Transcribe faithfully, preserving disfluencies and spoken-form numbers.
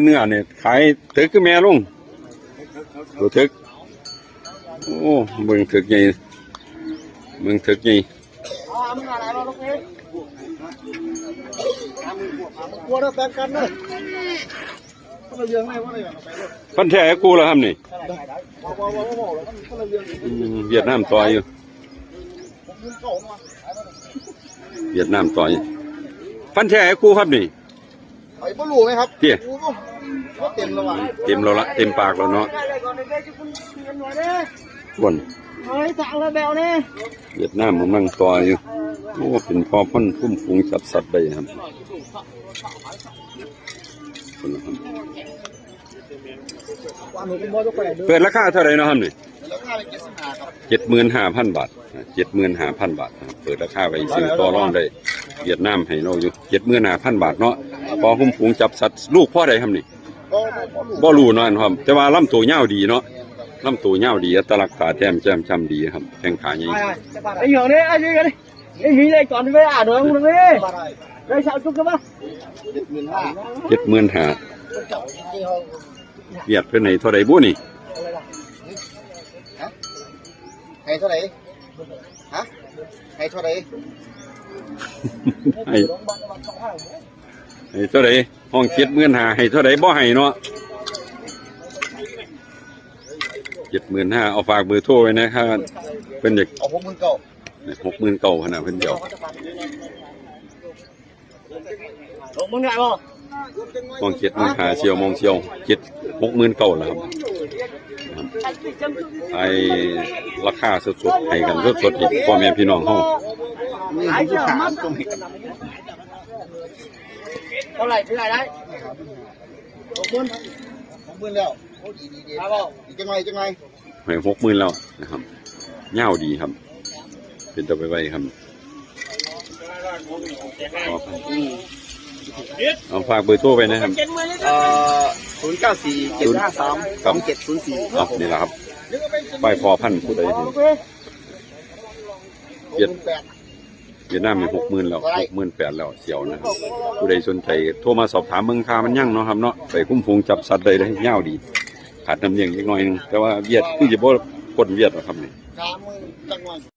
เนื้อเนี่ยขายเถิกคือแม่ลุง ตัวเถิก โอ้ เบิ่งเถิกใหญ่ เบิ่งเถิกใหญ่ ฟันแท้คู่แล้วครับนี่ อืม เวียดนามต่อยอยู่ เวียดนามต่อย ฟันแท้คู่ครับนี่ ไอ้บ่รู้ไหมครับ เตี้ย โอ้โห เต็มแล้วว่ะ เต็มแล้วละ เต็มปากแล้วเนาะ ส่วน เฮ้ย สั่งแล้วแบวเนี่ย เวียดนามมันนั่งต่อยอยู่ โอ้ เป็นพ่อพันธุ์คุ้มฝูงจัดสัตว์ได้ครับ เปิดราคาเท่าไหร่เนาะครับนี่ เจ็ดหมื่นห้าพันบาท เจ็ดหมื่นห้าพันบาทนะครับ เปิดราคาไว้ซื้อต่อรองได้ เวียดนามให้เราอยู่ เจ็ดหมื่นห้าพันบาทเนาะ พอคุ้มฝูงจับสัตว์ ลูกพ่อใดครับนี่ บ่รู้เนาะครับ แต่ว่าลำตัวยาวดีเนาะ ลำตัวยาวดี อัตลักษณ์ตาแต้มแจ่มจ้ำดีครับ แข้งขาใหญ่ ไอ้หยองเนี่ย ไอ้หยองเนี่ย ไอ้หยองเนี่ย ก่อนไปอ่านหน่อยมึงเลย ได้สาวจุกกันปะ เจ็ดหมื่นห้า เวียดเพิ่นให้เท่าใดบุนี่ ให้เท่าไหร่ ฮะ ให้เท่าไหร่ ให้ ให้เท่าใด ห้องเจ็ดหมื่นห้า ให้เท่าใดบ่ให้เนาะ เจ็ดหมื่นห้า เอาฝากเบอร์โทรไว้นะครับ เพิ่นอยาก เอาหกหมื่นเก้า หกหมื่นเก้า ขนาดเพิ่นเดียว หกหมื่นห้าบ่ มองเจ็ดหมื่นห้า เสี่ยวมองเสี่ยว เจ็ด หกหมื่นเก้าแล้วครับ ไอ้ราคาสดๆ ให้กันสดๆ อีกพ่อแม่พี่น้องเฮา เท่าไหร่ เท่าไหร่ได้ หกหมื่น หกหมื่นแล้ว โอ้ ดี ดี ดี ครับผม อีกจังไง จังไง ให้หกหมื่นแล้วนะครับ ยาวดีครับ เป็นตัวไปไวครับ เอาฝากเบอร์โทรไปนะครับ เอ่อ ศูนย์เก้าสี่ เจ็ดห้าสาม สองเจ็ดศูนย์สี่ ครับ นี่แหละครับ ป้ายพอพันธุ์ผู้ใดเห็น เวียด เวียดนามมีหกหมื่นแล้ว หกหมื่นแปดแล้ว เสี่ยวนะครับ ผู้ใดสนใจโทรมาสอบถามเบิ่งค่ามันยังเนาะครับเนาะ ไปคุ้มฝูงจับสัตว์ได้เลย ยาวดี ขาดน้ำเลี้ยงเล็กน้อยหนึง แต่ว่าเวียดคือจะบ่พ้นเวียดหรอกครับนี่ สามหมื่นจักหน่อย